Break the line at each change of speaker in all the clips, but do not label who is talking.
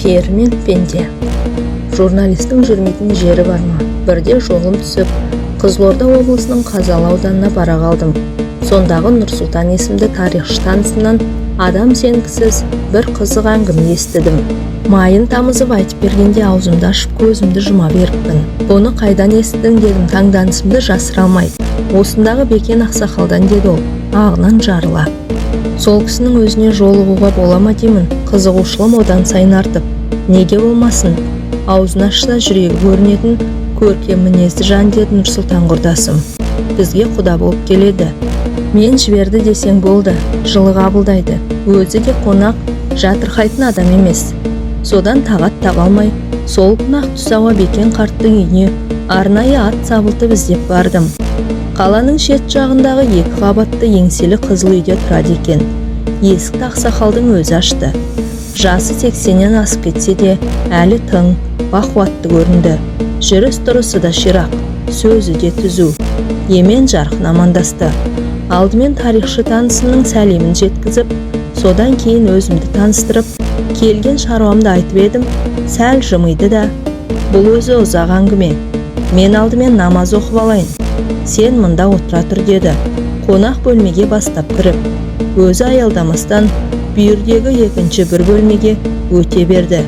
Пері мен пенде. Журналистің жүрмейтін жері бар ма? Бірде жолым түсіп, Қызылорда облысының Қазалы ауданына бара қалдым. Сондағы Нұрсұлтан есімді тарихшы танысымнан адам сенгісіз бір қызық әңгіме естідім. Майын тамызып айтып бергенде аузымды ашып, көзімді жұма беріппін. «Бұны қайдан естідің?» – дедім таңданысымды жасыра алмай. «Осындағы Бекен ақсақалдан», – деді ол ағынан жарыла. «Сол кісінің өзіне жолығуға бола ма?» – деймін, қызығушылығым одан сайын артып. «Неге болмасын? Аузын ашса, жүрегі көрінетін көркем мінезді жан», – деді Нұрсұлтан құрдасым. «Бізге құда болып келеді. Мен жіберді десең болды, жылы қабылдайды. Өзі де қонақ жатырқайтын адам емес». Содан тағат таба алмай, сол күні ақ түс ауа Бекен қарттың үйіне арнайы ат сабылтып іздеп бардым. Қаланың шет жағындағы екі қабатты еңселі қызыл үйде тұрады екен. Есікті ақсақалдың өзі ашты. Жасы 80-нен асып кетсе де, әлі тың, бақуатты көрінді. Жүріс-тұрысы да ширақ, сөзі де түзу. Емен жарқын амандасты. Алдымен тарихшы танысымның сәлемін жеткізіп, содан кейін өзімді таныстырып, келген шаруамды айтып едім, сәл жымиды да: «Бұл өзі ұзақ әңгіме. Мен алдымен намаз оқып алайын. Сен мында отыра тұр», – деді. Қонақ бөлмеге бастап кіріп, өзі аялдамастан бүйірдегі екінші бір бөлмеге өте берді.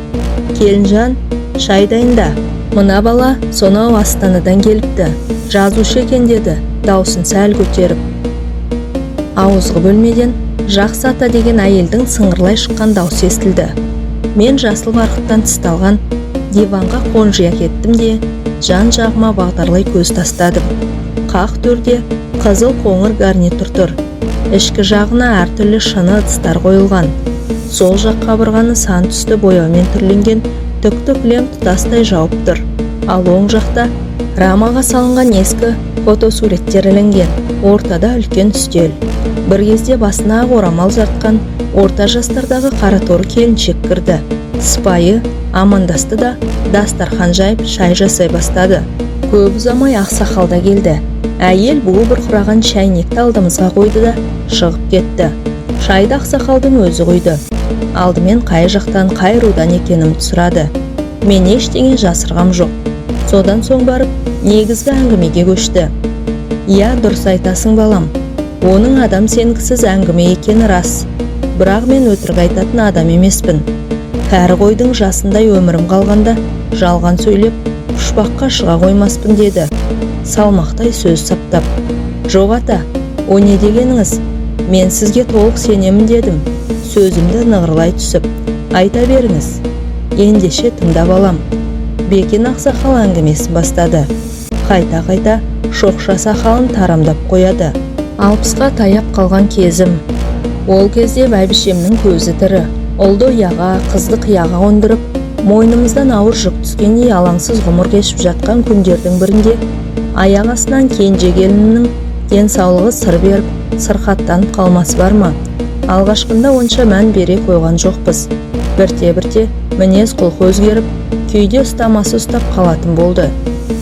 «Келінжан, шай дайында. Мына бала сонау Астанадан келіпті. Жазушы екен», – деді даусын сәл көтеріп. Ауызғы бөлмеден Жақсы ата деген әйелдің сыңғырлай шыққан даусы естілді. Мен жасыл барқыттан тысталған диванға қонжия кеттім де, жан жағыма бағдарлай көз тастадым. Қақ төрде қызыл қоңыр гарнитур тұр. Ішкі жағына әртүрлі шыны ыдыстар қойылған. Сол жақ қабырғаны сан түсті бояумен түрленген түкті кілем тұтастай жауып тұр. Ал оң жақта рамаға салынған ескі фотосуреттер ілінген. Ортада үлкен үстел. Бір кезде басына ақ орамал жартқан орта жастардағы қараторы келіншек кірді. Сыпайы амандасты да, дастархан жайып, шай жасай бастады. Көп ұзамай ақсақал да келді. Әйел буы бұрқыраған шәйнекті алдымызға қойды да, шығып кетті. Шайды ақсақалдың өзі құйды. Алдымен қай жақтан, қай рудан екенімді сұрады. Мен ештеңе жасырғам жоқ. Содан соң барып негізгі әңгімеге көшті. «Иә, дұрыс айтасың, балам. Оның адам сенгісіз әңгіме екені рас. Бірақ мен өтірік айтатын адам емеспін. Кәрі қойдың жасындай өмірім қалғанда жалған сөйлеп, пұшпаққа шыға қоймаспын», – деді салмақтай сөз саптап. «Жоқ, ата, о не дегеніңіз? Мен сізге толық сенемін», – дедім сөзімді нығырлай түсіп. «Айта беріңіз, ендеше, тыңдап алам». Бекен ақсақал әңгімесін бастады. Қайта-қайта шоқша сақалын тарамдап қояды. 60-қа таяп қалған кезім. Ол кезде бәйбішемнің көзі тірі. Ұлды ұяға, қызды қияға қондырып, мойнымыздан ауыр жүк түскендей алаңсыз ғұмыр кешіп жатқан күндердің бірінде аяқ астынан кенже келінімнің денсаулығы сыр беріп, сырқаттанып қалмасы бар ма? Алғашқында онша мән бере қойған жоқпыз. Бірте-бірте мінез құлқы өзгеріп, кейде ұстамасы ұстап қалатын болды.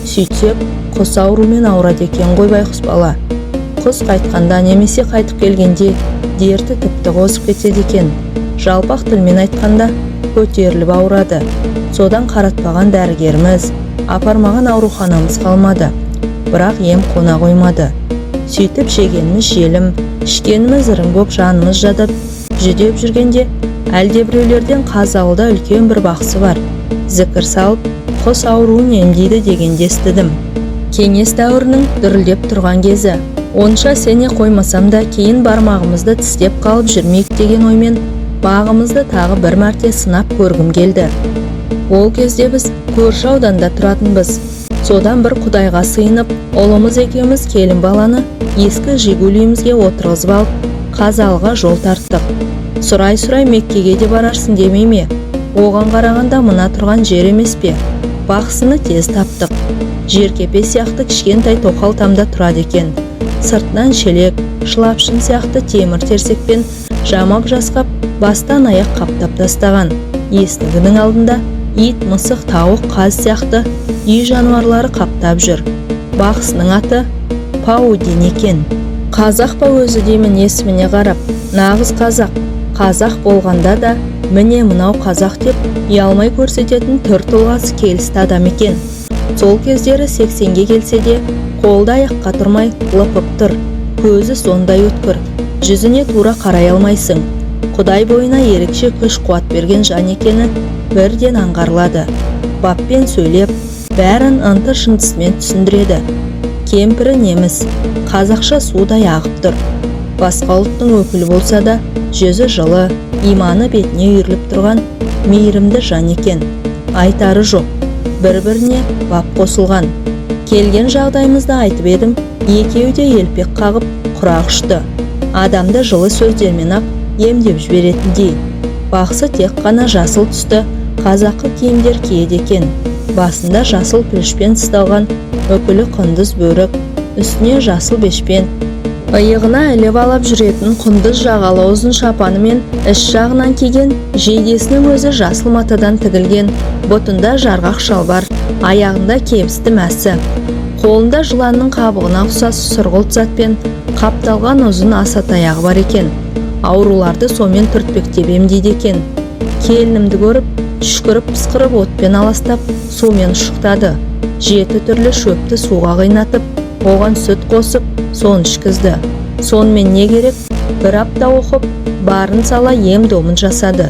Сөйтсек, құс ауруымен ауырады екен ғой байғұс бала. Құс қайтқанда немесе қайтып келгенде дерті тіпті қозып кетеді екен. Жалпақ тілмен айтқанда, көтеріліп ауырады. Содан қаратпаған дәрігеріміз, апармаған ауруханамыз қалмады. Бірақ ем қона қоймады. Сөйтіп жегеніміз желім, ішкеніміз ырың боп, жанымыз жадап, жүдеп жүргенде әлдебіреулерден Қазалыда үлкен бір бақсы бар, зікір салып, құс ауруын емдейді дегенді естідім. Кеңес дәуірінің дүрілдеп тұрған кезі. Онша сене қоймасам да, кейін бармағымызды тістеп қалып жүрмейік деген оймен бағымызды тағы бір мәрте сынап көргім келді. Ол кезде біз көрші ауданда тұратынбыз. Содан бір құдайға сыйынып, ұлымыз екеуміз келін баланы ескі «Жигулиімізге» отырғызып алып, Қазалыға жол тарттық. Сұрай-сұрай Меккеге де барарсың демей ме? Оған қарағанда мына тұрған жер емес пе? Бақсыны тез таптық. Жеркепе сияқты кішкентай тоқал тамда тұрады екен. Сыртынан шелек, шылапшын сияқты темір терсекпен жамап жасқап, бастан аяқ қаптап тастаған. Есігінің алдында ит, мысық, тауық, қаз сияқты үй жануарлары қаптап жүр. Бақсының аты Паудин екен. «Қазақ па өзі?» – деймін есіміне қарап. «Нағыз қазақ. Қазақ болғанда да Міне, мынау қазақ деп ұялмай көрсететін түр тұлғасы келісті адам екен. Сол кездері 80-ге келсе де, қолды аяққа тұрмай лыпып тұр. Көзі сондай өткір, жүзіне тура қарай алмайсың. Құдай бойына ерекше күш қуат берген жан екені бірден аңғарылады. Баппен сөйлеп, бәрін ынты шынтысымен түсіндіреді. Кемпірі неміс, қазақша судай ағып тұр. Басқа ұлттың өкілі болса да, жүзі жылы, иманы бетіне үйіріліп тұрған мейірімді жан екен. Айтары жоқ, бір-біріне бап қосылған. Келген жағдайымызды айтып едім, екеуі де елпек қағып құрақ ұшты. Адамды жылы сөздермен ақ емдеп жіберетіндей. Бақсы тек қана жасыл түсті қазақы киімдер киеді екен. Басында жасыл пүлішпен тысталған үкілі құндыз бөрік, үстіне жасыл бешпент, иығына іліп алып жүретін құндыз жағалы ұзын шапаны мен іш жағынан киген жейдесінің өзі жасыл матадан тігілген, бұтында жарғақ шалбар, аяғында кебісті мәсі. Қолында жыланның қабығына ұқсас сұрғылт затпен қапталған ұзын аса таяғы бар екен. Ауруларды сонымен түртпектеп емдейді екен. Келінімді көріп, түшкіріп, пысқырып, отпен аластап, сумен ұшықтады. 7 түрлі шөпті суға қайнатып, оған сүт қосып, соны ішкізді. Сонымен не керек, бір апта оқып, барын сала ем-домын жасады.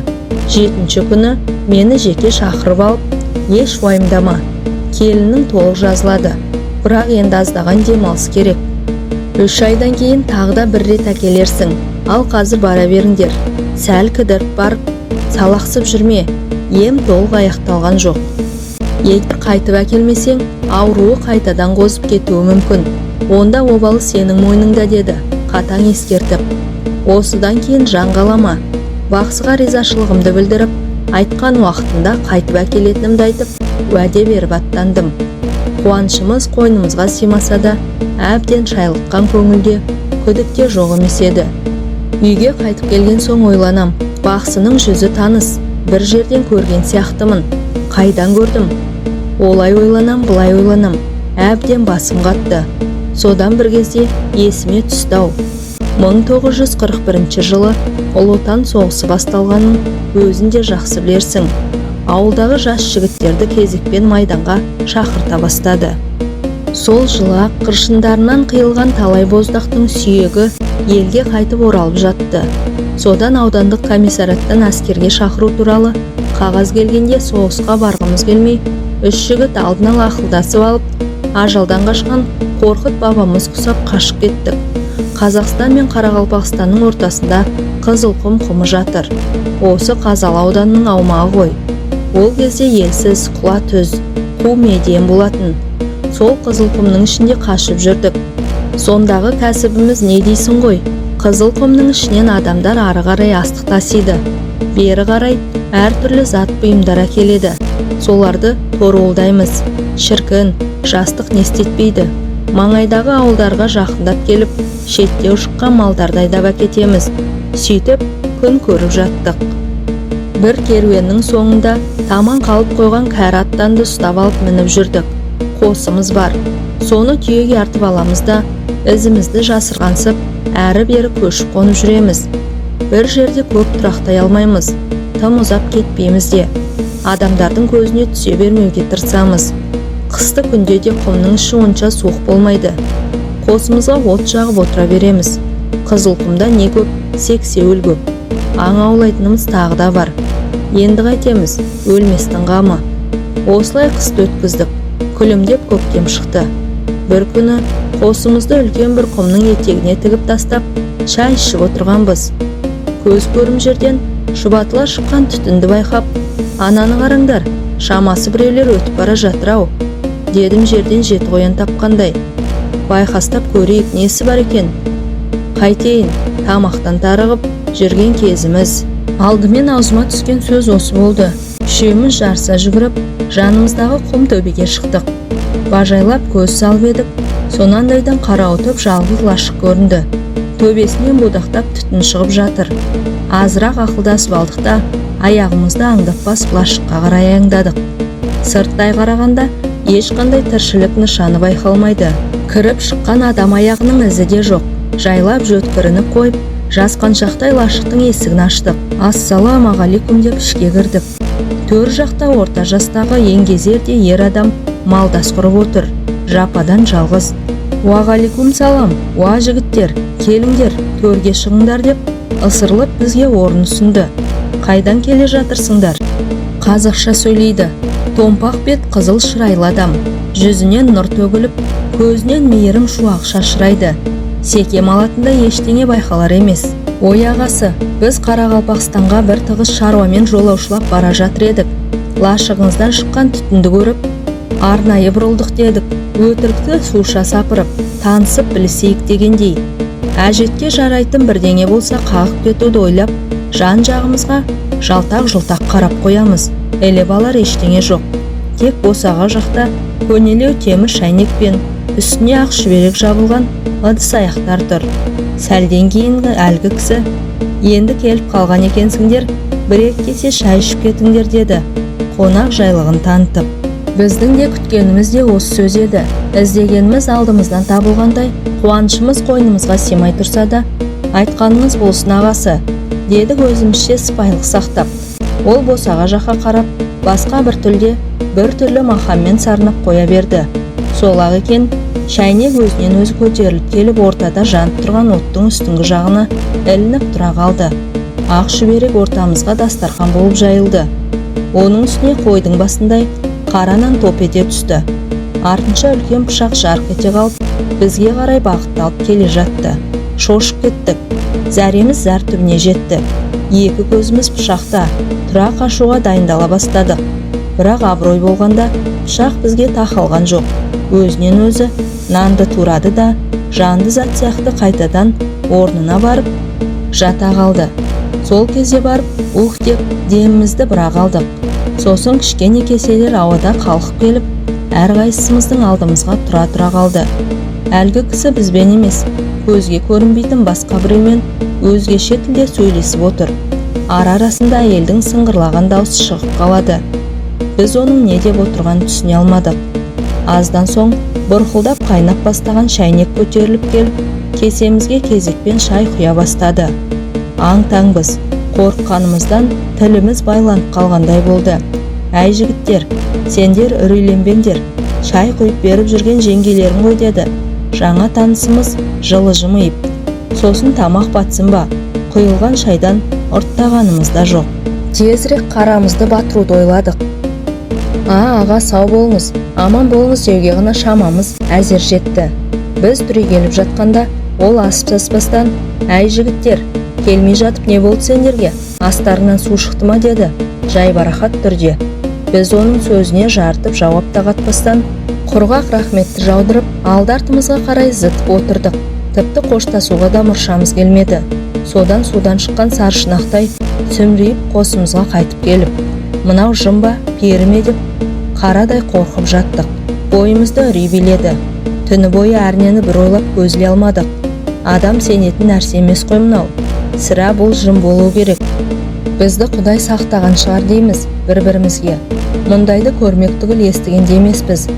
7-ші күні мені жеке шақырып алып, еш уайымдама, келіннің толық жазылады, бірақ енді аздаған демалыс керек. 3 айдан кейін тағы да бір рет әкелерсің, ал қазір бара беріңдер. Сәл кідіріп барып, салақсып жүрме, ем толық аяқталған жоқ. Егер қайтып әкелмесең, ауруы қайтадан қозып кетуі мүмкін. Онда обалы сенің мойныңда, деді қатаң ескертіп. Осыдан кейін жан қалама. Бақсыға ризашылығымды білдіріп, айтқан уақытында қайтып әкелетінімді айтып, уәде беріп аттандым. Қуанышымыз қойнымызға сыймаса да, әбден шайлыққан көңілде күдік те жоқ емес еді. Үйге қайтып келген соң ойланам, бақсының жүзі таныс, бір жерден көрген сияқтымын. Қайдан көрдім? Олай ойланам, былай ойланам, әбден басым қатты. Содан бір кезде есіме түсті-ау. 1941 жылы Ұлы Отан соғысы басталғанын өзің де жақсы білерсің. Ауылдағы жас жігіттерді кезекпен майданға шақырта бастады. Сол жылы ақ қыршындарынан қиылған талай боздақтың сүйегі елге қайтып оралып жатты. Содан аудандық комиссараттан әскерге шақыру туралы қағаз келгенде соғысқа барғымыз келмей, 3 жігіт алдын ала ақылдасып алып, ажалдан қашқан Қорқыт бабамыз құсап қашып кеттік. Қазақстан мен Қарақалпақстанның ортасында Қызылқұм құмы жатыр. Осы Қазалы ауданының аумағы ғой. Ол кезде елсіз, құла түз, қу медиен болатын. Сол Қызылқұмның ішінде қашып жүрдік. Сондағы кәсібіміз не дейсің ғой? Қызылқұмның ішінен адамдар ары қарай астық тасиды. Бері қарай әртүрлі зат бұйымдар әкеледі. Соларды торуылдаймыз. Шіркін, жастық не істетпейді. Маңайдағы ауылдарға жақындап келіп, шеттеу шыққан малдарды айдап әкетеміз. Сөйтіп, күн көріп жаттық. Бір керуеннің соңында таман қалып қойған кәрі аттанды ұстап алып мініп жүрдік. Қосымыз бар. Соны түйеге артып аламыз да, ізімізді жасырғансып, әрі-бері көшіп қонып жүреміз. Бір жерде көп тұрақтай алмаймыз, тым ұзап кетпейміз де. Адамдардың көзіне түсе бермеуге тырысамыз. Қысты күнде де құмның іші онша суық болмайды. Қосымызға от жағып отыра береміз. Қызылқұмда не көп, сексеуіл көп. Аң аулайтынымыз тағы да бар. Енді қайтеміз, өлместің қамы. Осылай қысты өткіздік. Күлімдеп көктем шықты. Бір күні қосымызды үлкен бір құмның етегіне тігіп тастап, шай ішіп отырғанбыз. Көз көрім жерден шұбатыла шыққан түтінді байқап, ананы қараңдар, шамасы біреулер өтіп бара жатыр-ау, дедім жерден жеті қоян тапқандай. Байқастап көрейік, несі бар екен? Қайтейін, тамақтан тарығып жүрген кезіміз. Алдымен аузыма түскен сөз осы болды. Үшеуміз жарыса жүгіріп, жанымыздағы құм төбеге шықтық. Бажайлап көз салып едік, сонандайдан қарауытып жалғыз лашық көрінді. Төбесінен будақтап түтін шығып жатыр. Азырақ ақылдасып алдық та, аяғымызды аңдап басып лашыққа қарай аңдадық. Сырттай қарағанда ешқандай тіршілік нышаны байқалмайды. Кіріп шыққан адам аяғының ізі де жоқ. Жайлап жөткірініп қойып, Жасқаншақтай лашықтың есігін аштық. «Ассалаумағалейкум» деп ішке кірдік. Төр жақта орта жастағы еңгезердей ер адам малдас құрып отыр, жападан жалғыз. «Уағалейкум салам, уа жігіттер, келіңдер, төрге шығыңдар», – деп ысырылып бізге орын ұсынды. «Қайдан келе жатырсыңдар?» Қазақша сөйлейді. Томпақ бет, қызыл шырайлы адам. Жүзінен нұр төгіліп, көзінен мейірім шуақ шашырайды. Секем алатындай ештеңе байқалар емес. «Ой, ағасы, біз Қарақалпақстанға бір тығыз шаруамен жолаушылап бара жатыр едік. Лашығыңыздан шыққан түтінді көріп, арнайы бұрылдық», – дедік. Өтірікті суша сапырып, танысып білісейік дегендей. Әжетке жарайтын бірдеңе болса, қағып кетуді ойлап, жан жағымызға жалтақ-жұлтақ қарап қоямыз. Іліп алар ештеңе жоқ. Тек босаға жақта көнелеу темір шәйнек пен үстіне ақ шүберек жабылған ыдыс аяқтар тұр. Сәлден кейін әлгі кісі: «Енді келіп қалған екенсіңдер, бір екі кесе шай ішіп кетіңдер», – деді қонақ жайлығын танытып. Біздің де күткеніміз де осы сөз еді. Іздегеніміз алдымыздан табылғандай, қуанышымыз қойнымызға сыймай тұрса да, «Айтқаныңыз болсын, ағасы», – дедік өзімізше сыпайылық сақтап. Ол босаға жаққа қарап, басқа бір тілде, бір түрлі мақаммен сарнап қоя берді. Сол ақ екен, шәйнек өзінен өзі көтеріліп келіп, ортада жанып тұрған оттың үстіңгі жағына ілініп тұра қалды. Ақ шүберек ортамызға дастархан болып жайылды. Оның үстіне қойдың басындай қара нан топ ете түсті. Артынша үлкен пышақ жарқ ете қалып, бізге қарай бағытталып келе жатты. Шошып кеттік. Зәреміз зәр түбіне жетті. Екі көзіміз пышақта. Тұра қашуға дайындала бастадық. Бірақ абырой болғанда, пышақ бізге тақалған жоқ. Өзінен өзі нанды турады да, жанды зат сияқты қайтадан орнына барып жата қалды. Сол кезде барып «ух» деп демімізді бірақ алдық. Сосын кішкене кеселер ауада қалқып келіп, әрқайсымыздың алдымызға тұра-тұра қалды. Әлгі кісі бізбен емес, көзге көрінбейтін басқа біреумен өзгеше тілде сөйлесіп отыр. Ара арасында әйелдің сыңғырлаған даусы шығып қалады. Біз оның не деп отырғанын түсіне алмадық. Аздан соң бұрқылдап қайнап бастаған шәйнек көтеріліп келіп, кесемізге кезекпен шай құя бастады. Аң-таңбыз. Қорыққанымыздан тіліміз байланып қалғандай болды. «Әй, жігіттер, сендер үрейленбеңдер, шай құйып беріп жүрген жеңгелерің ғой», – деді жаңа танысымыз жылы жымиып. Сосын тамақ батсын ба, құйылған шайдан ұрттағанымыз да жоқ. Тезірек қарамызды батыруды ойладық. «А, аға, сау болыңыз, аман болыңыз», – деуге ғана шамамыз әзер жетті. Біз түрегеліп жатқанда, ол асып-саспастан: «Әй, жігіттер, келмей жатып не болды сендерге, астарыңнан су шықты ма?» – деді жайбарақат түрде. Біз оның сөзіне жарытып жауап та қатпастан, құрғақ рахметті жаудырып, алды артымызға қарай зытып отырдық. Тіпті қоштасуға да мұршамыз келмеді. Содан судан шыққан сарышұнақтай сүмірейіп, қосымызға қайтып келіп, мынау жын ба, пері ме деп қарадай қорқып жаттық. Бойымызды үрей биледі. Түні бойы әрнені бір ойлап, көз іле алмадық. Адам сенетін нәрсе емес қой мынау. Сірә, бұл жын болу керек. Бізді құдай сақтаған шығар дейміз бір бірімізге. Мұндайды көрмек түгіл, естіген де емеспіз.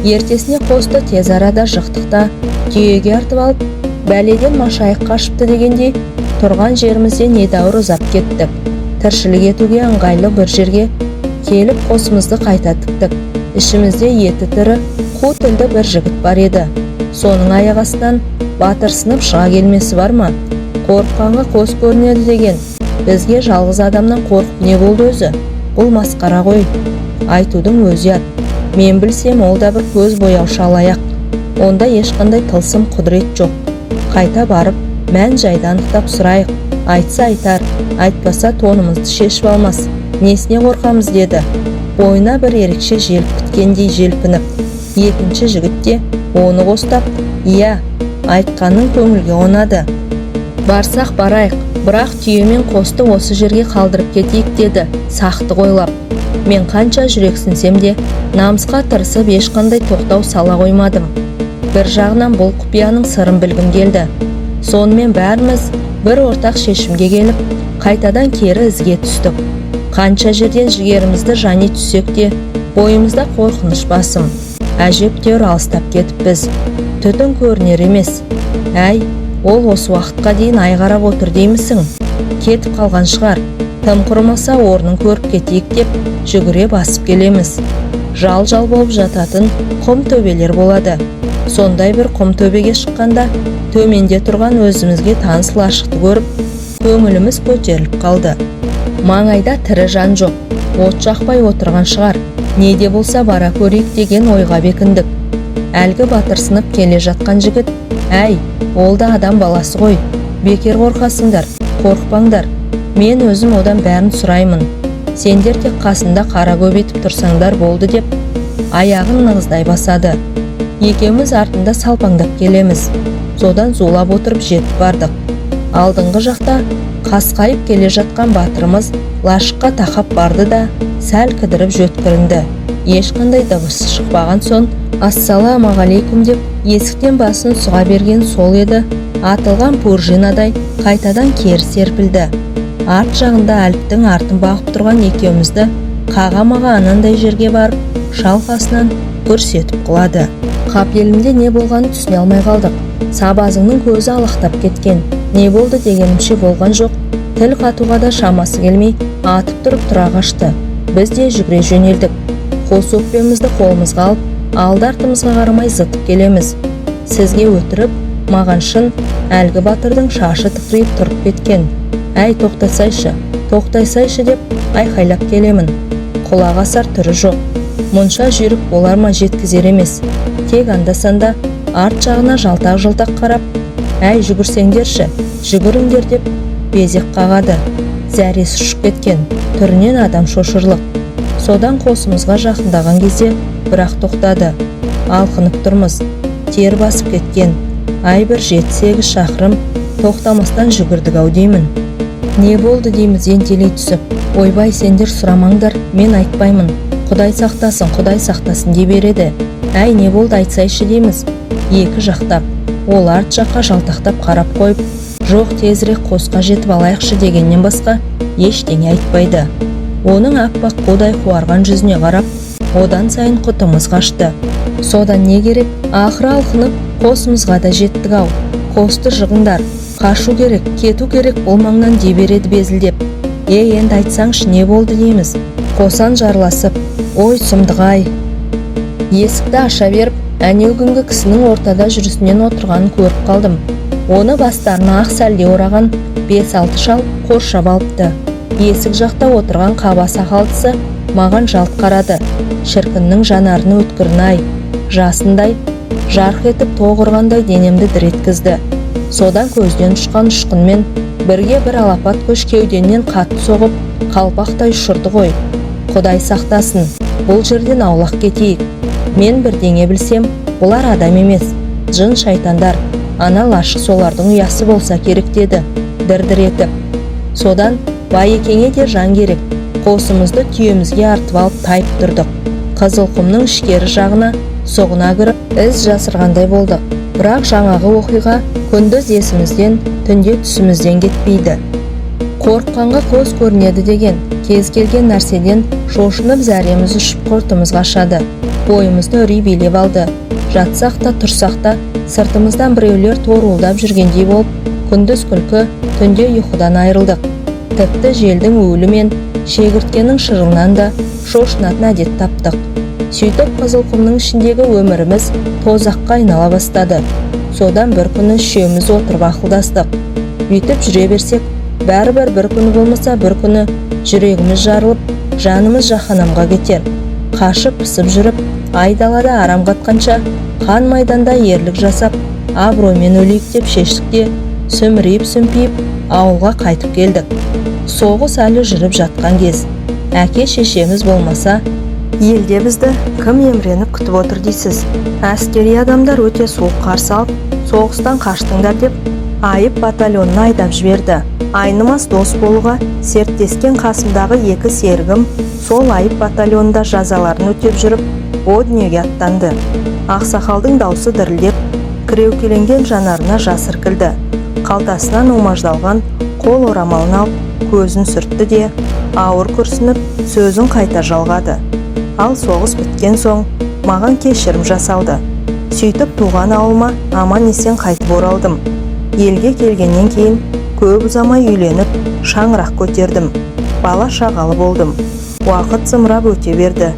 Ертесіне қосты тез арада жықтық та, түйеге артып алып, бәледен машайық қашыпты дегендей, тұрған жерімізден едәуір ұзап кеттік. Тіршілік етуге ыңғайлы бір жерге келіп, қосымызды қайта тіктік. Ішімізде еті тірі, қу тілді бір жігіт бар еді. Соның аяқ астынан батырсынып шыға келмесі бар ма? Қорыққанға қос көрінеді деген, бізге жалғыз адамнан қорқып не болды өзі? Бұл масқара ғой, айтудың өзі ұят. Мен білсем, ол да бір көз бояушы алаяқ. Онда ешқандай тылсым құдірет жоқ. Қайта барып мән жайды анықтап сұрайық. Айтса айтар, айтпаса тонымызды шешіп алмас. Несіне қорқамыз?» – деді бойына бір ерекше желіп біткендей желпініп. Екінші жігіт те оны қостап: «Иә, айтқаның көңілге қонады. Барсақ барайық, бірақ түйе мен қосты осы жерге қалдырып кетейік», – деді сақтық ойлап. Мен қанша жүрексінсем де, намысқа тырысып, ешқандай тоқтау сала қоймадым. Бір жағынан бұл құпияның сырын білгім келді. Сонымен бәріміз бір ортақ шешімге келіп, қайтадан кері ізге түстік. Қанша жерден жігерімізді жани түссек те, бойымызда қорқыныш басым. Әжептәуір алыстап кетіппіз. Түтін көрінер емес. Әй, Ол осы уақытқа дейін ай қарап отыр деймісің? Кетіп қалған шығар, тым құрымаса орнын көріп кетейік деп жүгіре басып келеміз. Жал-жал болып жататын құм төбелер болады. Сондай бір құм төбеге шыққанда төменде тұрған өзімізге таныс лашықты көріп, көңіліміз көтеріліп қалды. Маңайда тірі жан жоқ, от жақпай отырған шығар, не де болса бара көрейік деген ойға бекіндік. Әлгі батырсынып келе жатқан жігіт: «Әй, ол да адам баласы ғой, бекер қорқасыңдар, қорықпаңдар, мен өзім одан бәрін сұраймын, сендер тек қасында қара көбейтіп тұрсаңдар болды», – деп аяғын нығыздай басады. Екеуміз артында салпаңдап келеміз. Содан зулап отырып жетіп бардық. Алдыңғы жақта қасқайып келе жатқан батырымыз лашыққа тақап барды да, сәл кідіріп жөткірінді. Ешқандай дыбыс шықпаған соң, «Ассалаумағалейкум» деп есіктен басын сұға берген сол еді, атылған пружинадай қайтадан кері серпілді. Арт жағында әліптің артын бағып тұрған екеумізді қаға-маға анандай жерге барып, шалқасынан гүрс етіп құлады. Қапелімде не болғанын түсіне алмай қалдық. Сабазыңның көзі алақтап кеткен. Не болды дегенімше болған жоқ, тіл қатуға да шамасы келмей, атып тұрып тұра қашты. Біз де жүгіре жөнелдік. Қос өкпемізді қолымызға алып, алды артымызға қарамай зытып келеміз. Сізге өтірік, маған шын, әлгі батырдың шашы тікірейіп тұрып кеткен. «Әй, тоқтасайшы, тоқтасайшы!» деп айқайлап келемін. Құлақ асар түрі жоқ. Мұнша жүйрік болар ма, жеткізер емес. Тек анда-санда арт жағына жалтақ-жалтақ қарап, «Әй, жүгірсеңдерші, жүгіріңдер!» деп безек қағады. Зәресі ұшып кеткен, түрінен адам шошырлық. Содан қосымызға жақындаған кезде бірақ тоқтады. Алқынып тұрмыз, тер басып кеткен. Ай, бір 7-8 шақырым тоқтамастан жүгірдік ау деймін. «Не болды?» дейміз ентелей түсіп. «Ойбай, сендер сұрамаңдар, мен айтпаймын, құдай сақтасын, құдай сақтасын», – дей береді. «Әй, не болды, айтсайшы!» дейміз екі жақтап. Ол арт жаққа жалтақтап қарап қойып, «Жоқ, тезірек қосқа жетіп алайықшы» дегеннен басқа ештеңе айтпайды. Оның аппақ қудай қуарған жүзіне қарап, одан сайын құтымыз қашты. Содан не керек, ақыры алқынып қосымызға да жеттік ау. «Қосты жығыңдар, қашу керек, кету керек бұл маңнан», – дей береді безілдеп. «Е, енді айтсаңшы, не болды?» дейміз қосан жарласып. «Ой, сұмдық-ай!» Есікті аша беріп, әнеугүнгі кісінің ортада жүрісінен отырғанын көріп қалдым. Оны бастарына ақ сәлде ораған бес-алты шал қоршап алыпты. Есік жақта отырған қаба сақалдысы маған жалт қарады. Шіркіннің жанарының өткірін-ай, жасындай жарқ етіп, тоқ ұрғандай денемді дір еткізді. Содан көзден ұшқан ұшқынмен бірге бір алапат күш кеудемнен қатты соғып, қалпақтай ұшырды ғой. «Құдай сақтасын, бұл жерден аулақ кетейік. Мен бірдеңе білсем, бұлар адам емес, жын шайтандар, ана лашық солардың ұясы болса керек», – деді дір-дір етіп. Содан байекеңе де жан керек, қосымызды түйемізге артып алып тайып тұрдық. Қызылқұмның ішкері жағына сұғына кіріп, із жасырғандай болдық. Бірақ жаңағы оқиға күндіз есімізден, түнде түсімізден кетпейді. Қорыққанға көз көрінеді деген, кез келген нәрседен шошынып, зәреміз ұшып, құртымыз қашады. Бойымызды үрей билеп алды. Жатсақ та, тұрсақ та, сыртымыздан біреулер торуылдап жүргендей болып, күндіз күлкі, түнде ұйқыдан айырылдық. Тіпті желдің уілі мен шегірткенің шырылынан да шошынатын әдет таптық. Сөйтіп, Қызылқұмның ішіндегі өміріміз тозаққа айнала бастады. Содан бір күні үшеуміз отырып ақылдастық. Бүйтіп жүре берсек, бәрібір бір күні болмаса бір күні жүрегіміз жарылып, жанымыз жаһанамға кетер. Қашып пысып жүріп айдалада арам қатқанша, қан майданда ерлік жасап, абыроймен өлейік деп шештік те, сүмірейіп сүмпиіп ауылға қайтып келдік. Соғыс әлі жүріп жатқан кез. Әке шешеміз болмаса, елде бізді кім еміреніп күтіп отыр дейсіз? Әскери адамдар өте суық қарсы алып, соғыстан қаштыңдар деп, айып батальонына айдап жіберді. Айнымас дос болуға серттескен қасымдағы екі серігім сол айып батальонында жазаларын өтеп жүріп, о дүниеге аттанды. Ақсақалдың даусы дірілдеп, кіреукеленген жанарына жас іркілді. Қалтасынан умаждалған қол орамалын алып, көзін сүртті де, ауыр күрсініп, сөзін қайта жалғады: «Ал соғыс біткен соң маған кешірім жасалды. Сөйтіп, туған ауылыма аман есен қайтып оралдым. Елге келгеннен кейін көп ұзамай үйленіп, шаңырақ көтердім. Бала шағалы болдым. Уақыт зымырап өте берді.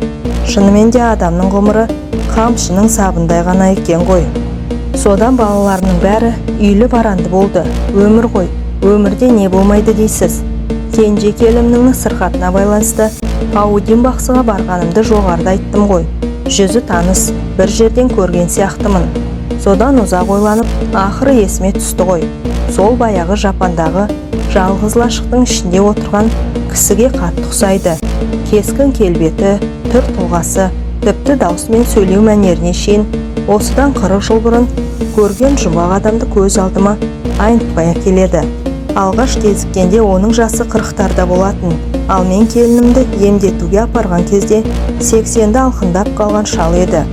Шынымен де адамның ғұмыры қамшының сабындай ғана екен ғой. Содан балаларымның бәрі үйлі баранды болды. Өмір ғой, өмірде не болмайды дейсіз. Кенже келінімнің сырқатына байланысты Паудин бақсыға барғанымды жоғарыда айттым ғой. Жүзі таныс, бір жерден көрген сияқтымын. Содан ұзақ ойланып, ақыры есіме түсті ғой. Сол баяғы жапандағы жалғыз лашықтың ішінде отырған кісіге қатты ұқсайды. Кескін келбеті, түр тұлғасы, тіпті даусы мен сөйлеу мәнеріне шейін осыдан 40 жыл бұрын көрген жұмбақ адамды көз алдыма айнытпай әкеледі. Алғаш кезіккенде оның жасы 40-тарда болатын. Ал мен келінімді емдетуге апарған кезде 80-ді алқындап қалған шал еді.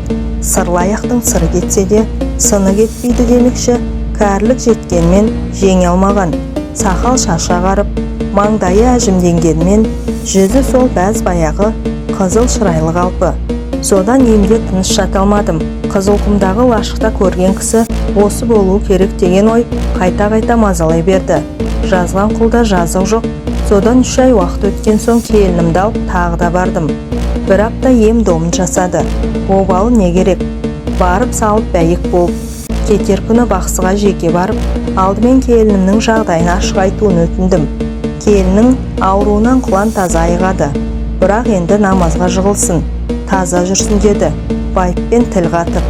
Сырлы аяқтың сыры кетсе де, сыны кетпейді демекші, кәрілік жеткенмен жеңе алмаған. Сақал шашы ағарып, маңдайы әжімденгенмен, жүзі сол бәз баяғы қызыл шырайлы қалпы. Содан үйімде тыныш жата алмадым. Қызылқұмдағы лашықта көрген кісі осы болуы керек деген ой қайта-қайта мазалай берді. Жазған құлда жазық жоқ. Содан 3 ай уақыт өткен соң келінімді алып тағы да бардым. Бір апта ем домын жасады. Обалы не керек? Барып салып бәйек болып. Кетер күні бақсыға жеке барып, алдымен келінімнің жағдайын ашық айтуын өтіндім. Келіннің ауруынан құлан таза айығады. Бірақ енді намазға жығылсын, таза жүрсін деді, байыппен тіл қатып.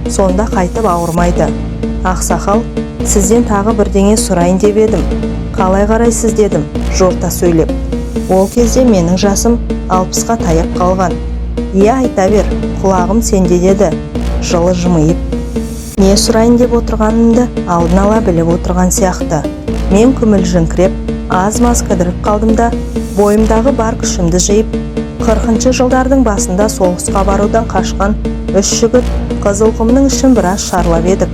Сонда қайтып ауырмайды. Ақсақал, сізден тағы бірдеңе сұрайын деп едім. Қалай қарайсыз дедім, жорта сөйлеп. Ол кезде менің жасым 60-қа таяп қалған. Иә, айта бер, құлағым сенде деді, жылы жымиып. Не сұрайын деп отырғанымды алдын ала біліп отырған сияқты. Мен күмілжіңкіреп, аз-маз кідіріп қалдым да, бойымдағы бар күшімді жиып, 40-шы жылдардың басында соғысқа барудан қашқан 3 жігіт Қызылқұмның ішін біраз шарлап едік.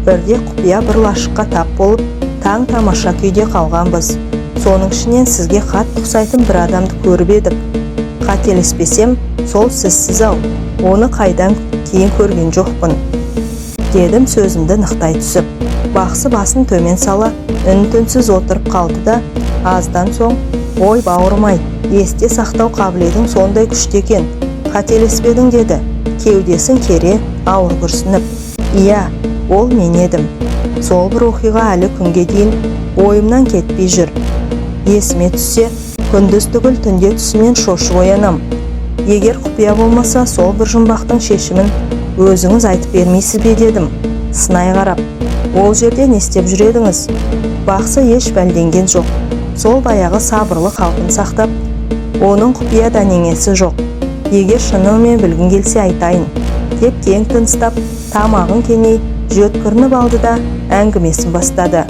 Бірде құпия бір лашыққа тап болып, таң тамаша күйде қалғанбыз. Соның ішінен сізге қатты ұқсайтын бір адамды көріп едік. Қателеспесем, сол сізсіз ау, оны қайдан кейін көрген жоқпын, дедім сөзімді нықтай түсіп. Бақсы басын төмен сала, үн-түнсіз отырып қалды да, аздан соң, ой бауырым-ай, есте сақтау қабілетің сондай күшті екен, қателеспедің деді, кеудесін кере ауыр күрсініп. Иә, ол мен едім. Сол бір оқиға әлі күнге дейін ойымнан кетпей жүр. Есіме түссе, күндіз түгіл түнде түсімнен шошып оянам. Егер құпия болмаса, сол бір жұмбақтың шешімін өзіңіз айтып бермейсіз бе дедім, сынай қарап. Ол жерде не істеп жүр едіңіз? Бақсы еш бәлденген жоқ. Сол баяғы сабырлы қалпын сақтап, оның құпия дәнеңесі жоқ. Егер шынымен білгің келсе айтайын, деп кең тыныстап, тамағын кеней жөткірініп алды да әңгімесін бастады.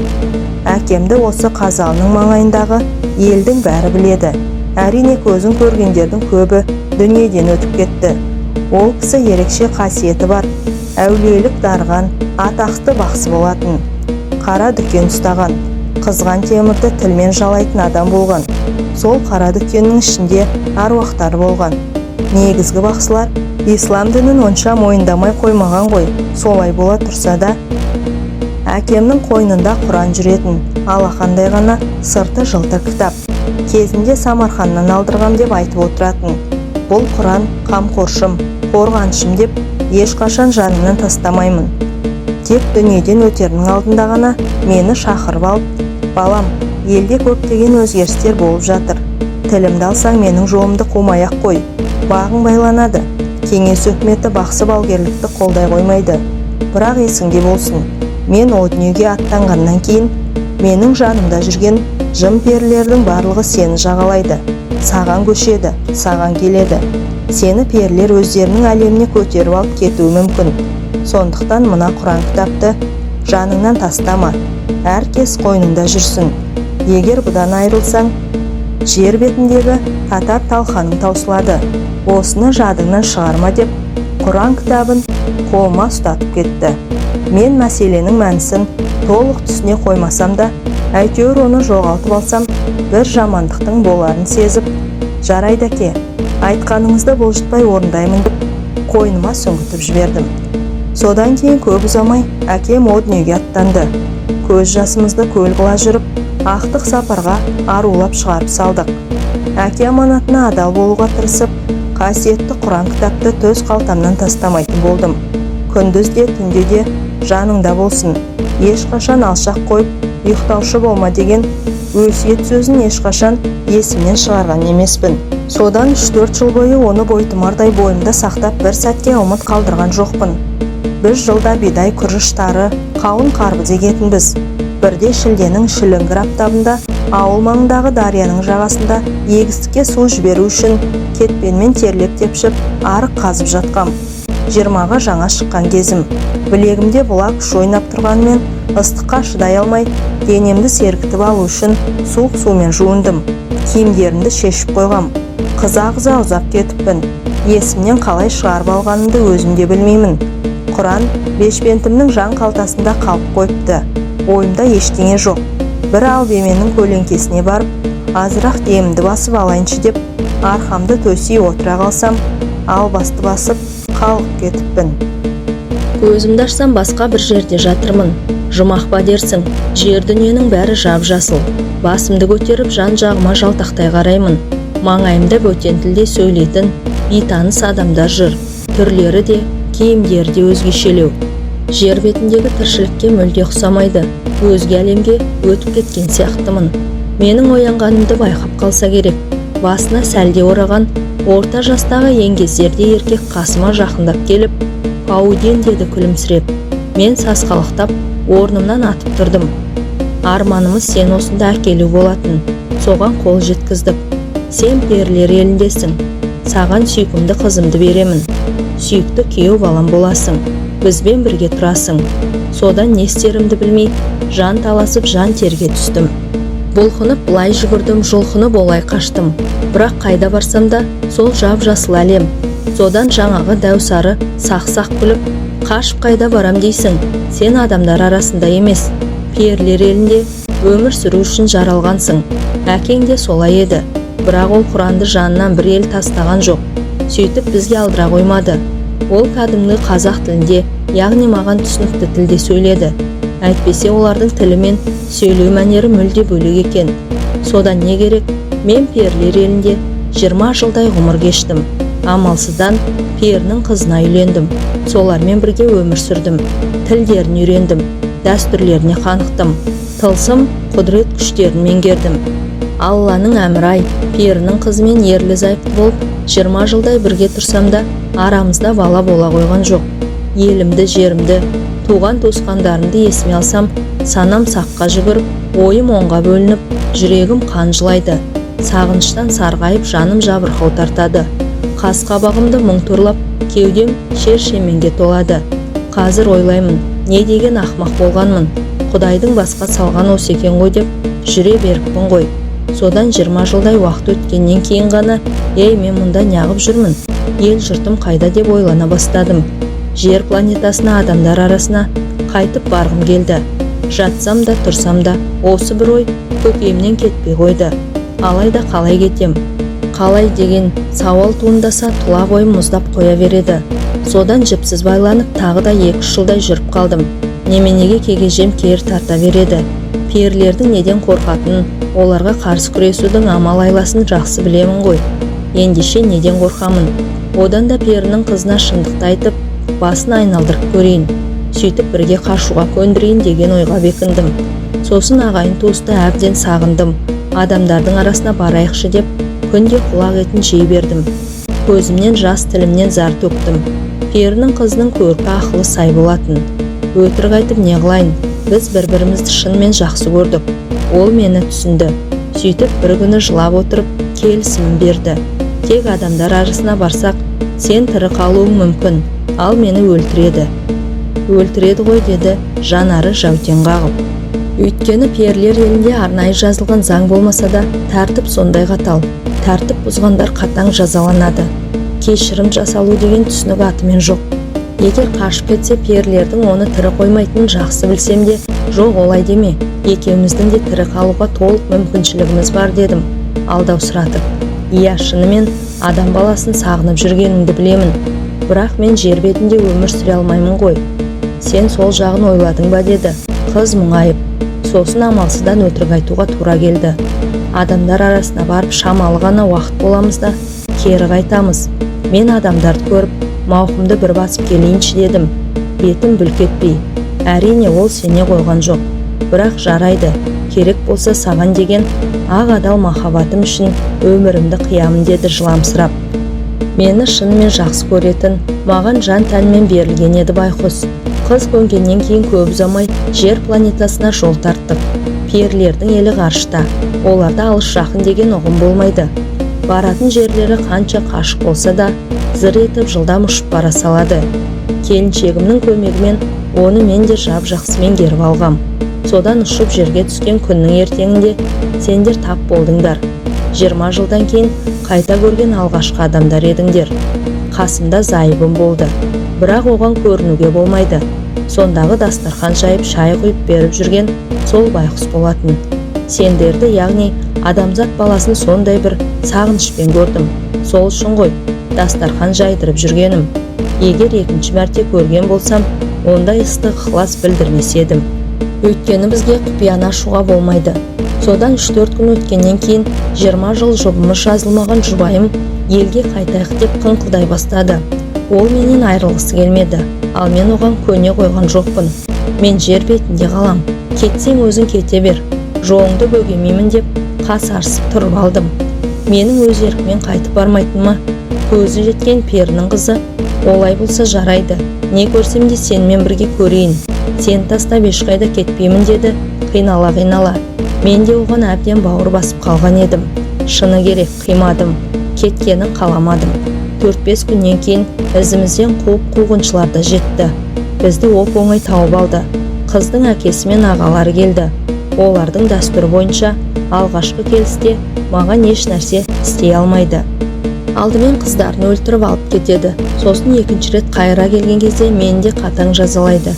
Әкемді осы Қазалының маңайындағы елдің бәрі біледі. Әрине көзін көргендердің көбі дүниеден өтіп кетті. Ол кісі ерекше қасиеті бар, әулиелік дарыған, атақты бақсы болатын. Қара дүкен ұстаған, қызған темірді тілмен жалайтын адам болған. Сол қара дүкеннің ішінде аруақтар болған. Негізгі бақсылар ислам дінін онша мойындамай қоймаған ғой, солай бола тұрса да, әкемнің қойнында Құран жүретін, алақандай ғана сырты жылтыр кітап. Кезінде Самарқаннан алдырғам деп айтып отыратын. Бұл Құран қамқоршым, қорғаншым деп ешқашан жанымнан тастамаймын. Тек дүниеден өтерінің алдында ғана мені шақырып алып, балам, елде көптеген өзгерістер болып жатыр. Тілімді алсаң менің жолымды қумай-ақ қой, бағың байланады. Кеңес өкіметі бақсы балгерлікті қолдай қоймайды. Бірақ есіңде болсын, мен о дүниеге аттанғаннан кейін менің жанымда жүрген жын перілердің барлығы сені жағалайды, саған көшеді, саған келеді. Сені перілер өздерінің әлеміне көтеріп алып кетуі мүмкін. Сондықтан мына Құран кітапты жаныңнан тастама, әр кез қойныңда жүрсін. Егер бұдан айырылсаң, жер бетіндегі татар талқаның таусылады. Осыны жадыңнан шығарма деп Құран кітабын қолыма ұстатып кетті. Мен мәселенің мәнісін толық түсіне қоймасам да, әйтеуір оны жоғалтып алсам, бір жамандықтың боларын сезіп, жарайды әке, айтқаныңызды бұлжытпай орындаймын деп қойныма сүңгітіп жібердім. Содан кейін көп ұзамай әкем о дүниеге аттанды.
Көз жасымызды көл қыла жүріп, ақтық сапарға арулап шығарып салдық. Әке аманатына адал болуға тырысып, қасиетті Құран кітапты төс қалтамнан тастамайтын болдым. Күндіз де, түнде де жаныңда болсын, ешқашан алшақ қойып ұйықтаушы болма деген өсиет сөзін ешқашан есімнен шығарған емеспін. Содан 3-4 жыл бойы оны бойтұмардай бойымда сақтап, бір сәтке ұмыт қалдырған жоқпын. Біз жылда бидай, күріш, тары, қауын, қарбыз егетінбіз. Бірде шілденің шіліңгір аптабында ауыл маңындағы дарияның жағасында егістікке су жіберу үшін кетпенмен терлеп тепшіп арық қазып жатқам. 20-ға жаңа шыққан кезім. Білегімде бұла күш ойнап тұрғанымен, ыстыққа шыдай алмай, денемді сергітіп алу үшін суық сумен жуындым. Киімдерімді шешіп қойғам. Қыза қыза ұзап кетіппін. Есімнен қалай шығарып алғанымды өзім де білмеймін. Құран бешпентімнің жан қалтасында қалып қойыпты. Ойымда ештеңе жоқ. Бір алып еменнің көлеңкесіне барып, азырақ демімді басып алайыншы деп, арқамды төсей отыра қалсам, албасты басып, қалғып кетіппін.
Көзімді ашсам, басқа бір жерде жатырмын. Жұмақ па дерсің, жер дүниенің бәрі жап жасыл. Басымды көтеріп, жан жағыма жалтақтай қараймын. Маңайымда бөтен тілде сөйлейтін бейтаныс адамдар жүр. Түрлері де, киімдері де өзгешелеу. Жер бетіндегі тіршілікке мүлде ұқсамайды. Өзге әлемге өтіп кеткен сияқтымын. Менің оянғанымды байқап қалса керек, басына сәлде ораған орта жастағы еңгезердей еркек қасыма жақындап келіп, «Пауден», – деді күлімсіреп. Мен сасқалақтап орнымнан атып тұрдым. «Арманымыз сені осында әкелу болатын. Соған қол жеткіздік. Сен перілер еліндесің. Саған сүйкімді қызымды беремін. Сүйікті күйеу балам боласың. Бізбен бірге тұрасың». Содан не істерімді білмей, жан таласып, жан терге түстім. Бұлқынып былай жүгірдім, жұлқынып олай қаштым. Бірақ қайда барсам да, сол жап жасыл әлем. Содан жаңағы дәу сары сақ-сақ күліп, «Қашып қайда барам дейсің? Сен адамдар арасында емес, перілер елінде өмір сүру үшін жаралғансың. Әкең де солай еді. Бірақ ол Құранды жанынан бір елі тастаған жоқ. Сөйтіп бізге алдыра қоймады». Ол кәдімгі қазақ тілінде, яғни маған түсінікті тілде сөйледі. Әйтпесе олардың тілі мен сөйлеу мәнері мүлде бөлек екен. Содан не керек, мен перілер елінде 20 жылдай ғұмыр кештім. Амалсыздан перінің қызына үйлендім. Солармен бірге өмір сүрдім. Тілдерін үйрендім, дәстүрлеріне қанықтым, тылсым құдірет күштерін меңгердім. Алланың әмірі ай, перінің қызымен ерлі зайыпты болып 20 жылдай бірге тұрсам да, арамызда бала бола қойған жоқ. Елімді, жерімді, туған туысқандарымды есіме алсам, санам саққа жүгіріп, ойым оңға бөлініп, жүрегім қан жылайды. Сағыныштан сарғайып, жаным жабырқау тартады. Қас қабағымды мұң торлап, кеудем шер шеменге толады. Қазір ойлаймын, не деген ақмақ болғанмын. Құдайдың басқа салған осы екен ғой деп жүре беріппін ғой. Содан 20 жылдай уақыт өткеннен кейін ғана, ей, мен мұнда неғып жүрмін, ел жұртым қайда деп ойлана бастадым. Жер планетасына, адамдар арасына қайтып барғым келді. Жатсам да, тұрсам да, осы бір ой көкейімнен кетпей қойды. Алайда қалай кетем, қалай деген сауал туындаса, тұла бойым мұздап қоя береді. Содан жіпсіз байланып, тағы да 2-үш жылдай жүріп қалдым. Неменеге кегежем кері тарта береді? Перілердің неден қорқатынын, оларға қарсы күресудің амал айласын жақсы білемін ғой. Ендеше неден қорқамын? Одан да перінің қызына шындықты айтып, басын айналдырып көрейін, сөйтіп бірге қашуға көндірейін деген ойға бекіндім. Сосын ағайын туысты әбден сағындым, адамдардың арасына барайықшы деп күнде құлақ етін жей бердім. Көзімнен жас, тілімнен зар төктім. Перінің қызының көркі, ақылы сай болатын. Өтірік айтып не қылайын, біз бір бірімізді шынымен жақсы көрдік. Ол мені түсінді. Сөйтіп бір күні жылап отырып келісімін берді. Тек адамдар арасына барсақ, сен тірі қалуың мүмкін, ал мені өлтіреді, өлтіреді ғой, деді жанары жәутең қағып. Өйткені перілер елінде арнайы жазылған заң болмаса да, тәртіп сондай қатал. Тәртіп бұзғандар қатаң жазаланады. Кешірім жасалу деген түсінік атымен жоқ. Егер қашып кетсе, перілердің оны тірі қоймайтынын жақсы білсем де, «Жоқ, олай деме, екеуміздің де тірі қалуға толық мүмкіншілігіміз бар», – дедім алдаусыратып. «Иә, шынымен адам баласын сағынып жүргеніңді білемін. Бірақ мен жер бетінде өмір сүре алмаймын ғой. Сен сол жағын ойладың ба?» – деді. Қыз мұңайып, сосын амалсыздан өтірік айтуға тура келді. Адамдар арасына барып шамалы ғана уақыт боламыз да, кері қайтамыз. Мен адамдарды көріп, мауқымды бір басып келейінші дедім. Бетім бүлк етпей. Әрине, ол сене қойған жоқ. Бірақ жарайды, керек болса саған деген ақ адал махаббатым үшін өмірімді қиямын деді жыламсырап. Мені шынымен жақсы көретін, маған жан тәнімен берілген еді байқұс. Қыз көнгеннен кейін көп ұзамай жер планетасына жол тарттық. Перілердің елі ғарышта. Оларда алыс жақын деген ұғым болмайды. Баратын жерлері қанша қашық болса да, зыр етіп жылдам ұшып бара салады. Келіншегімнің көмегімен оны мен де жап-жақсы меңгеріп алғам. Содан ұшып жерге түскен күннің ертеңінде сендер тап болдыңдар. 20 жылдан кейін қайта көрген алғашқы адамдар едіңдер. Қасымда зайыбым болды. Бірақ оған көрінуге болмайды. Сондағы дастархан жайып шай құйып беріп жүрген сол байқұс болатын. Сендерді, яғни адамзат баласын сондай бір сағынышпен көрдім. Сол үшін ғой дастархан жайдырып жүргенім. Егер екінші мәрте көрген болсам, ондай ыстық ықылас білдірмес едім. Өйткені бізге құпияны ашуға болмайды. Содан 3-4 күн өткеннен кейін 20 жыл жұбымыз жазылмаған жұбайым елге қайтайық деп қыңқылдай бастады. Ол менен айырылғысы келмеді, ал мен оған көне қойған жоқпын. Мен жер бетінде қалам, кетсең өзің кете бер, жолыңды бөгемеймін деп қасарысып тұрып алдым. Менің өз еркіммен қайтып бармайтыныма көзі жеткен перінің қызы, олай болса жарайды, не көрсем де сенімен бірге көрейін, сені тастап ешқайда кетпеймін деді қинала-қинала. Мен де оған әбден бауыр басып қалған едім. Шыны керек, қимадым, кеткенін қаламадым. 4-5 күннен кейін ізімізден қуып қуғыншылар да жетті. Бізді оп-оңай тауып алды. Қыздың әкесі мен ағалары келді. Олардың дәстүрі бойынша алғашқы келісте маған еш нәрсе істей алмайды. Алдымен қыздарын өлтіріп алып кетеді. Сосын екінші рет қайыра келген кезде мені де қатаң жазалайды.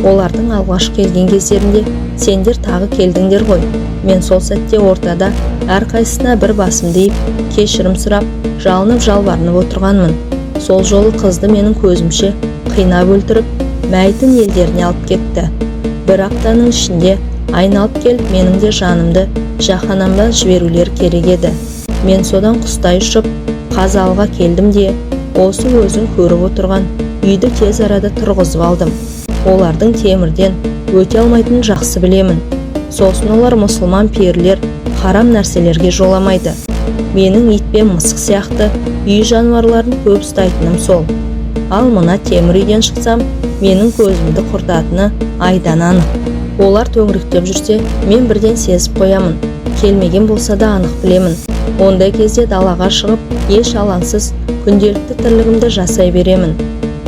Олардың алғашқы келген кездерінде сендер тағы келдіңдер ғой. Мен сол сәтте ортада әрқайсысына бір басымды иіп, кешірім сұрап, жалынып жалбарынып отырғанмын. Сол жолы қызды менің көзімше қинап өлтіріп, мәйітін елдеріне алып кетті. Бір аптаның ішінде айналып келіп менің де жанымды жаһаннамға жіберулер керек еді. Мен содан құстай ұшып, Қазалыға келдім де, осы өзің көріп отырған үйді тез арада тұрғызып алдым. Олардың темірден өте алмайтынын жақсы білемін. Сосын олар мұсылман перілер харам нәрселерге жоламайды. Менің ит пен мысық сияқты үй жануарларын көп ұстайтыным сол. Ал мына темір үйден шықсам, менің көзімді құртатыны айдан анық. Олар төңіректеп жүрсе, мен бірден сезіп қоямын. Келмеген болса да анық білемін. Ондай кезде далаға шығып, еш алаңсыз күнделікті тірлігімді жасай беремін.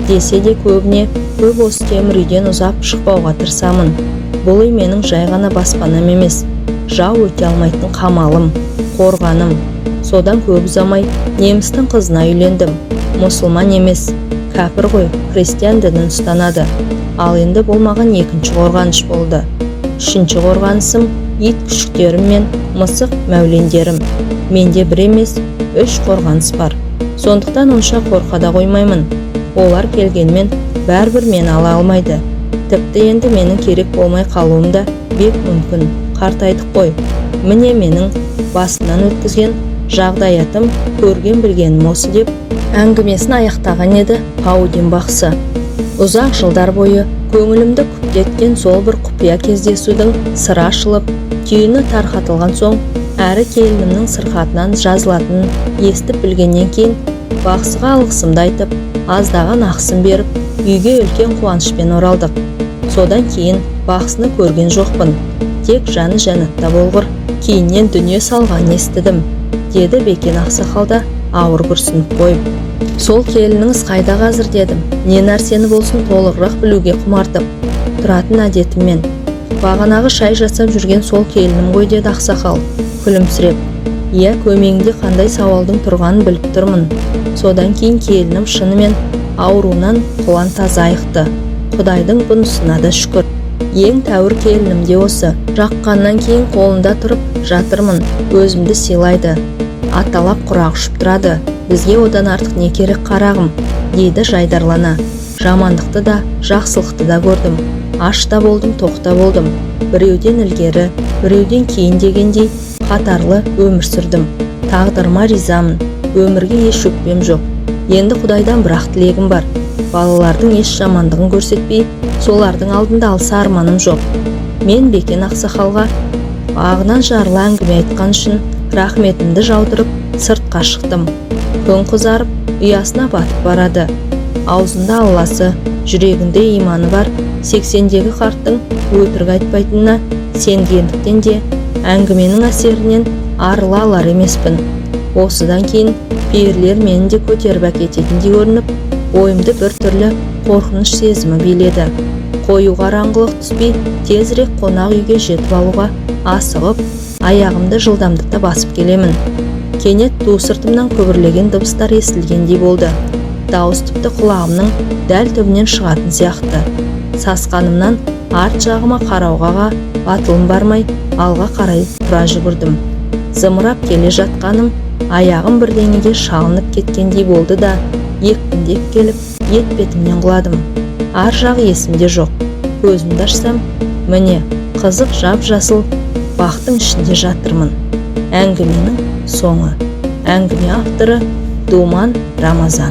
Десе де көбіне көп осы темір үйден ұзап шықпауға тырысамын. Бұл үй менің жай ғана баспанам емес, жау өте алмайтын қамалым, қорғаным. Содан көп ұзамай немістің қызына үйлендім. Мұсылман емес, кәпір ғой, христиан дінін ұстанады. Ал енді бұл маған екінші қорғаныш болды. Үшінші қорғанысым ит күшіктерім мен мысық мәулендерім. Менде бір емес, 3 қорғаныс бар. Сондықтан онша қорқа да қоймаймын. Олар келгенмен бәрібір мені ала алмайды. Тіпті енді менің керек болмай қалуым да бек мүмкін. Қартайдық қой. Міне менің басымнан өткізген жағдаятым, көрген білгенім осы деп әңгімесін аяқтаған еді Паудин бақсы. Ұзақ жылдар бойы көңілімді күптеткен сол бір құпия кездесудің сыры ашылып, түйіні тарқатылған соң, әрі келінімнің сырқатынан жазылатынын естіп білгеннен кейін бақсыға алғысымды айтып, аздаған ақысын беріп, үйге үлкен қуанышпен оралдық. Содан кейін бақсыны көрген жоқпын. Тек жаны жәннатта болғыр, кейіннен дүние салғанын естідім, деді Бекен ақсақал да ауыр күрсініп қойып. Сол келініңіз қайда қазір дедім. Не нәрсені болсын толығырақ білуге құмартып тұратын әдетіммен. Бағанағы шай жасап жүрген сол келінім ғой деді ақсақал күлімсіреп. Иә, көмейіңде қандай сауалдың тұрғанын біліп тұрмын. Содан кейін келінім шынымен ауруынан құлан таза айықты. Құдайдың бұнысына да шүкір. Ең тәуір келінім де осы. Жаққаннан кейін қолында тұрып жатырмын, өзімді сыйлайды. Аталап құрақ ұшып тұрады. Бізге одан артық не керек қарағым, дейді жайдарлана. Жамандықты да, жақсылықты да көрдім. Аш та болдым, тоқ та болдым. Біреуден ілгері, біреуден кейін дегендей қатарлы өмір сүрдім. Тағдырыма ризамын, өмірге еш өкпем жоқ. Енді Құдайдан бір-ақ тілегім бар: балалардың еш жамандығын көрсетпей, солардың алдында алса арманым жоқ. Мен Бекен ақсақалға ағынан жарыла әңгіме айтқан үшін рахметімді жаудырып, сыртқа шықтым. Күн қызарып, ұясына батып барады. Аузында Алласы, жүрегінде иманы бар 80-дегі қарттың өтірік айтпайтынына сенгендіктен де әңгіменің әсерінен арыла алар емеспін. Осыдан кейін перілер мені де көтеріп әкететіндей көрініп, бойымды бір түрлі қорқыныш сезімі биледі. Қою қараңғылық түспей, тезірек қонақ үйге жетіп алуға асығып, аяғымды жылдамдата басып келемін. Кенет ту сыртымнан күбірлеген дыбыстар естілгендей болды. Дауыс тіпті құлағымның дәл түбінен шығатын сияқты. Сасқанымнан арт жағыма қарауға батылым бармай, алға қарай тұра жүгірдім. Зымырап келе жатқаным, аяғым бірдеңеге шалынып кеткендей болды да, екпіндеп келіп етпетімнен құладым. Ар жағы есімде жоқ. Көзімді ашсам, міне, қызық, жап жасыл бақтың ішінде жатырмын. Әңгіменің соңы. Әңгіме авторы Думан Рамазан.